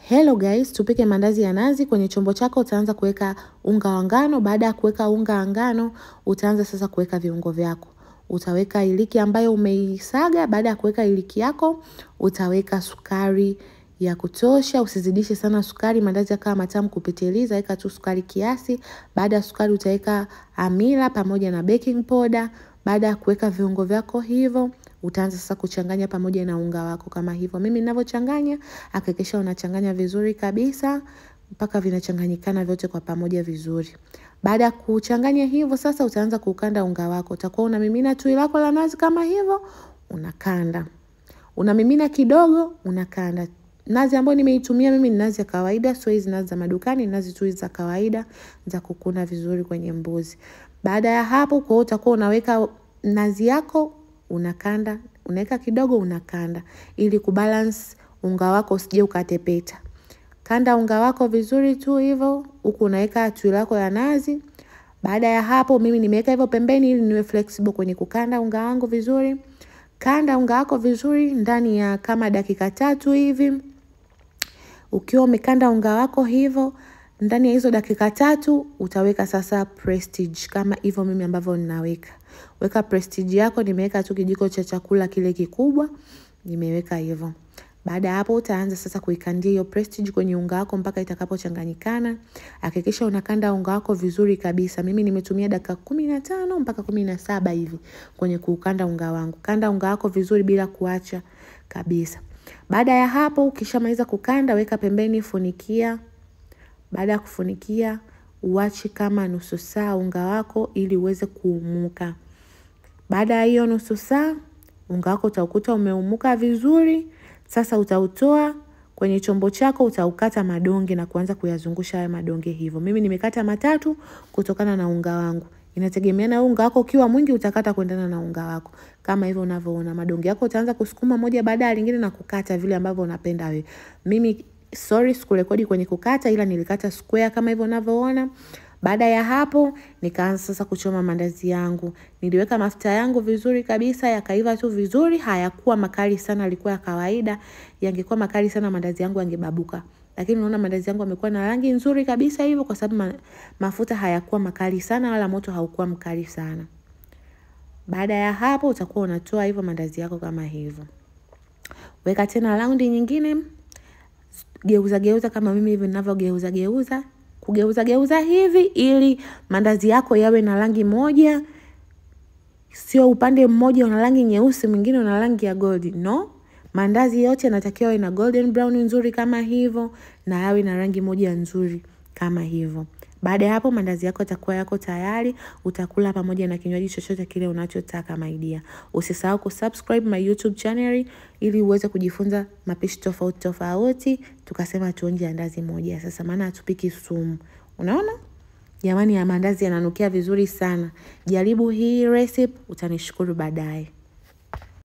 Hello guys, tupike mandazi ya nazi. Kwenye chombo chako utaanza kuweka unga wa ngano. Baada ya kuweka unga wa ngano, utaanza sasa kuweka viungo vyako. Utaweka iliki ambayo umeisaga. Baada ya kuweka iliki yako, utaweka sukari ya kutosha. Usizidishe sana sukari, mandazi yakawa matamu kupitiliza. Weka tu sukari kiasi. Baada ya sukari utaweka hamira pamoja na baking powder. Baada ya kuweka viungo vyako hivyo, utaanza sasa kuchanganya pamoja na unga wako kama hivyo. Mimi ninavyochanganya, hakikisha unachanganya vizuri kabisa mpaka vinachanganyikana vyote kwa pamoja vizuri. Baada ya kuchanganya hivyo, sasa utaanza kukanda unga wako. Utakuwa unamimina tui lako la nazi kama hivyo, unakanda. Unamimina kidogo, unakanda. Nazi ambayo nimeitumia mimi ni nazi ya kawaida, sio hizi nazi za madukani, nazi tu za kawaida za kukuna vizuri kwenye mbuzi. Baada ya hapo, kwa utakuwa unaweka nazi yako, unakanda, unaweka kidogo, unakanda ili kubalance unga wako usije ukatepeta. Kanda unga wako vizuri tu hivyo, huku unaweka tui lako la nazi. Baada ya hapo, mimi nimeweka hivyo pembeni ili niwe flexible kwenye kukanda unga wangu vizuri. Kanda unga wako vizuri ndani ya kama dakika 3 hivi. Ukiwa umekanda unga wako hivyo, ndani ya hizo dakika 3 utaweka sasa Prestige kama hivyo mimi ambavyo ninaweka. Weka Prestige yako, nimeweka tu kijiko cha chakula kile kikubwa, nimeweka hivyo. Baada ya hapo utaanza sasa kuikandia hiyo Prestige kwenye unga wako mpaka itakapochanganyikana. Hakikisha unakanda unga wako vizuri kabisa. Mimi nimetumia dakika 15 mpaka 17 hivi kwenye kuukanda unga wangu. Kanda unga wako vizuri bila kuacha kabisa. Baada ya hapo ukishamaliza kukanda, weka pembeni, funikia. Baada ya kufunikia, uache kama nusu saa unga wako ili uweze kuumuka. Baada ya hiyo nusu saa, unga wako utakuta umeumuka vizuri. Sasa utautoa kwenye chombo chako, utaukata madonge na kuanza kuyazungusha haya madonge hivyo. Mimi nimekata 3 kutokana na unga wangu. Inategemeana unga wako ukiwa mwingi utakata kuendana na unga wako. Kama hivyo unavyoona madonge yako utaanza kusukuma moja baada ya lingine na kukata vile ambavyo unapenda wewe. Mimi sorry sikurekodi kwenye kukata, ila nilikata square kama hivyo unavyoona. Baada ya hapo nikaanza sasa kuchoma mandazi yangu. Niliweka mafuta yangu vizuri kabisa, yakaiva tu vizuri, hayakuwa makali sana, yalikuwa ya kawaida. Yangekuwa makali sana mandazi yangu yangebabuka. Lakini unaona mandazi yangu yamekuwa na rangi nzuri kabisa hivyo kwa sababu mafuta hayakuwa makali sana wala moto haukuwa mkali sana. Baada ya hapo utakuwa unatoa hivyo mandazi yako kama hivyo. Weka tena raundi nyingine, geuza geuza kama mimi hivi ninavyogeuza geuza. Kugeuza geuza hivi ili mandazi yako yawe na rangi moja, sio upande mmoja una rangi nyeusi mwingine una rangi ya gold. No, mandazi yote yanatakiwa yawe na golden brown nzuri kama hivyo na yawe na rangi moja nzuri kama hivyo. Baada ya hapo mandazi yako yatakuwa yako tayari, utakula pamoja na kinywaji chochote kile unachotaka my dear. Usisahau kusubscribe my YouTube channel ili uweze kujifunza mapishi tofauti tofauti. Tukasema tuonje andazi moja sasa, maana hatupiki sumu. Unaona? Jamani, ya mandazi yananukia vizuri sana. Jaribu hii recipe, utanishukuru baadaye.